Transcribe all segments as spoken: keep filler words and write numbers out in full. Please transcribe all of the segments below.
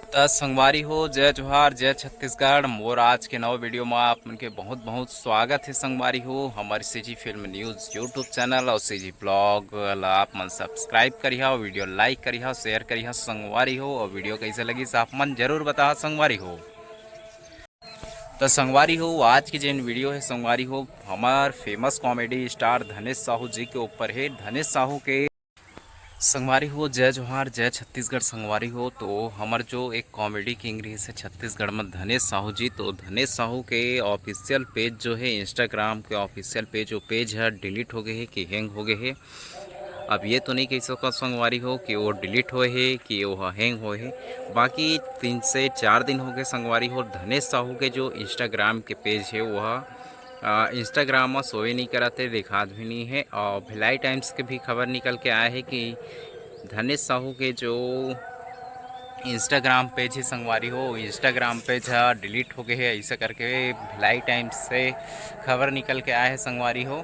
त संगवारी हो, जय जोहार, जय छत्तीसगढ़। मोर आज के नवा वीडियो म आप मन के बहुत बहुत स्वागत हे संगवारी हो। हमर CG film news YouTube channel और सीजी ब्लॉग ला आप मन सब्सक्राइब करिहा, वीडियो लाइक करिहा, शेयर करिहा संगवारी हो। और वीडियो कैसे लगिस आप मन जरूर बताहा संगवारी हो। त संगवारी हो, आज के जेन वीडियो हे संगवारी हो, हमर फेमस कॉमेडी स्टार धनेश साहू जी के ऊपर हे। धनेश साहू के संगवारी हो, जय जोहार, जय छत्तीसगढ़ संगवारी हो। तो हमर जो एक कॉमेडी किंग रहिस हे छत्तीसगढ़ में धनेश साहू जी, तो धनेश साहू के ऑफिशियल पेज जो हे, इंस्टाग्राम के ऑफिशियल पेज, वो पेज ह डिलीट हो गए हे कि हैंग हो गए हे, अब ये तो नहीं कह सको संगवारी हो कि वो डिलीट होए हे कि वो हैंग होए हे। बाकी तीन से चार दिन हो गए संगवारी हो, धनेश साहू के जो इंस्टाग्राम के पेज हे वो ह, अ, इंस्टाग्राम में शोए नहीं करत हे, दिखात भी नहीं हे। और भिलाई टाइम्स के भी खबर निकल के आए हे कि धनेश साहू के जो इंस्टाग्राम पेज हे संगवारी हो, इंस्टाग्राम पेज ह डिलीट हो गए हे, ऐसा करके भिलाई टाइम्स से खबर निकल के आए हे संगवारी हो।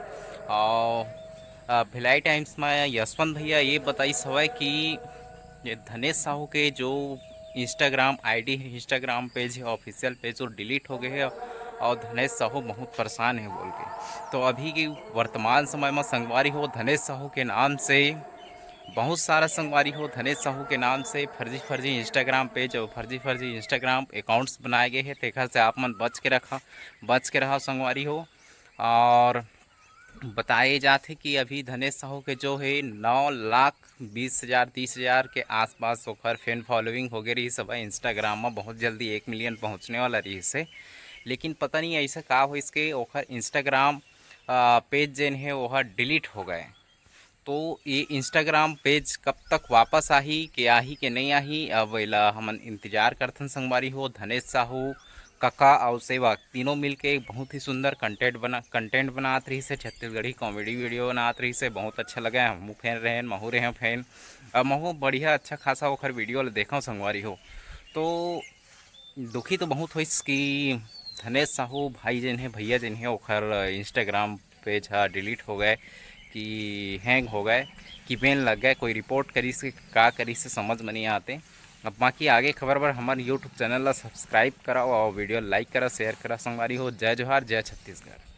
और अ, भिलाई टाइम्स में यशवंत भैया ये बताइस हवय कि ये धनेश साहू के जो इंस्टाग्राम आईडी हे, इंस्टाग्राम पेज हे, ऑफिशियल पेज, वो डिलीट हो गए हे और धनेश साहू बहुत परेशान हे बोल के। तो अभी के वर्तमान समय में संगवारी हो, धनेश साहू के नाम से बहुत सारा संगवारी हो, धनेश साहू के नाम से फर्जी फर्जी इंस्टाग्राम पेज और फर्जी फर्जी इंस्टाग्राम अकाउंट्स बनाए गए हे। तेखर से आप मन बच के रखा, बच के रहा संगवारी हो। और बताए जात हे कि अभी धनेश साहू के जो हे नौ लाख बीस हजार, तीस हजार के आसपास ओकर फैन फॉलोइंग हो गए रहिस हवय इंस्टाग्राम में। बहुत जल्दी एक मिलियन पहुँचने वाला रहिस हे, लेकिन पता नहीं ऐसा का होइस के ओकर इंस्टाग्राम, आ, पेज जेन हे, वो ह डिलीट हो गए। तो ये इंस्टाग्राम पेज कब तक वापस आही, के आही, के नहीं आही, अब एला हमन इंतजार करथन संगवारी हो। धनेश साहू, कका और सेवक तीनों मिलके एक बहुत ही सुंदर कंटेंट बना, कंटेंट बनात रहिस हे, छत्तीसगढ़ी कॉमेडी वीडियो बनात रहिस हे, बहुत अच्छा लगे। हमहू फैन रहेन, महू रहें फैन, अब महू बढ़िया अच्छा खासा ओखर वीडियो ल देखव संगवारी हो। तो दुखी तो बहुत होइस कि धनेश साहू भाई जेन हे, भैया जेन हे, ओखर इंस्टाग्राम पेज ह डिलीट हो गए कि हैंग हो गए कि बैन लग गए, कोई रिपोर्ट करिस कि का करिस, समझ में नहीं आते। अब बाकी आगे खबर बर हमर YouTube चैनल ला सब्सक्राइब करा और वीडियो लाइक करा, शेयर करा संगवारी हो। जय जोहार, जय छत्तीसगढ़।